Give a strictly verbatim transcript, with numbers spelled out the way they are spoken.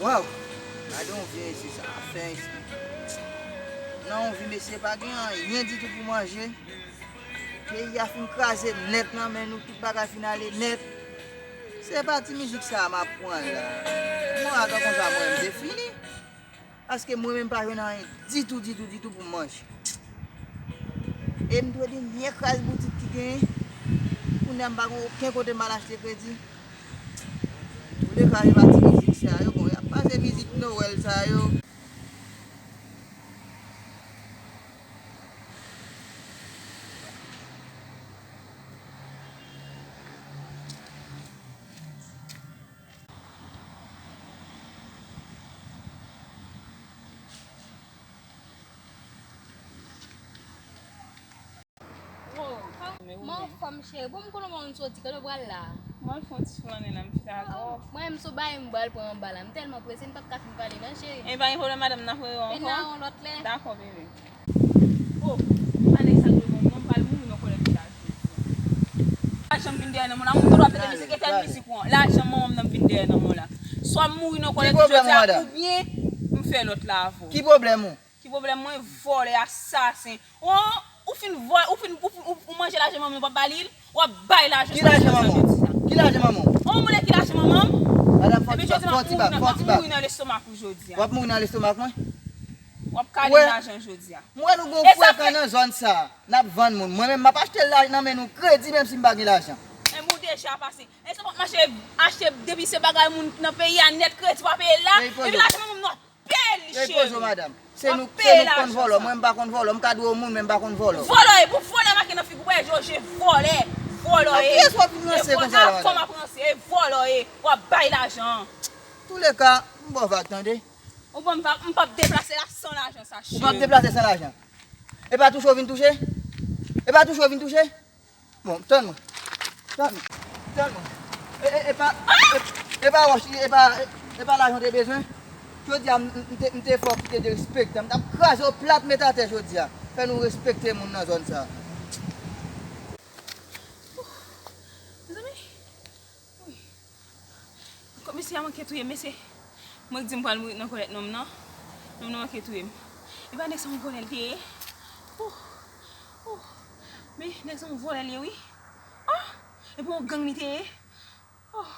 Waw! Gade yon vi mesye sa ap fè isi. Nan yon vi mesye pa gen anyen ditou pou manje. Peyi a fin kraze nèt nan men nou, tout bagay fin ale nèt. Se pa ti mizik sa a m ap pran la. Mwen atann konsa mwen menm se fini. Paske mwen menm pa jwenn anyen ditou, ditou, ditou pou m manje. E m dwe dènye kras boutik ki genyen. Kounye a m pa gen okenn kote m al achte kredi. Touleka, se pa ti mizik sa yo, bon, y ap pase mizik Nowèl sa yo. Wo, man fanm cheri, bon, m konnen w soti, kote w pral la? Mwen fè yon ti flannen la, m fè avè w. Mwen, m sou bay, m pral pran anba la. M tèlman prese, m p ap ka fin pale, non, cheri. E pa gen pwoblèm, madanm, n a wè w ankò. E n a wè w lòt lè. Dakò, bebe. Oh, pa nèg sa dwe bon, non, m pral mouri nan kòlèt la. Lajan m vin dèyè nan men w la, moun dwe pete mizik, etèn mizik ou an. Lajan manman m nan m vin dèyè nan men w la. Swa m mouri nan kòlèt jodi a, oubyen m fè lòt la avè w. Ki pwoblèm ou? Ki pwoblèm mwen? Vòlè, asasen. Ou, ou fin vòlè, ou fin, ou, ou, ou manje lajan manman m, ou p ap ba li l, w ap bay lajan sa jodi a. Ki lajan manman w? Ki lajan manman w? Oh, mwen ki lajan manman m? Madanm, fè yon ti bak, fè yon ti bak, fè yon ti bak. W ap mouri nan lestomak ou jodi a. W ap mouri nan lestomak mwen? W ap kale m lajan jodi a. M wè nou gon frekan nan zòn sa. N ap vann moun. Mwen menm, m ap achte l la nan men nou kredi, menm si m pa gen lajan. Men ou deja pase. E sa w ap mache achte depi se bagay moun nan peyi a nèt, kredi w ap peye l la. Epi lajan manman m nan w ap peye l, cheri. Poze w, madanm. Se nou, se nou k konn vòlò. Mwen, m pa konn vòlò. M ka dwe yon moun, men m pa konn vòlò. Vòlò e, pou vòlè make nan figi w, wè, Joje, vòlè. Vòlò e. Avè m ap ranse, e vòlò e. W ap bay lajan. Touleka, m ba w vag, tande. Ou ban m vag, m p ap deplase la san lajan sa, cheri. Ou p ap deplase san lajan. E pa touche w vin touche? E pa touche w vin touche? Bon, tann mwen. Tann mwen. Tann mwen. E, e, e pa, e, e pa wòch, e pa, e, e pa lajan w te bezwen. Jodi a, m, m te, m te fè w kite derespektan. M t ap kraze w plat, met atè jodi a. Fè nou respekte moun nan zòn sa. Mezanmi. Wi. Mesye a manke touye m, mesye. Mwen k di m pral mouri nan kòlèt nonm nan. Nonm nan manke touye m. E pa nèg sa yon vòlè l te ye? Oh, oh. Men nèg sa yon vòlè l ye, wi. Oh, epi yon gang li te ye. Oh,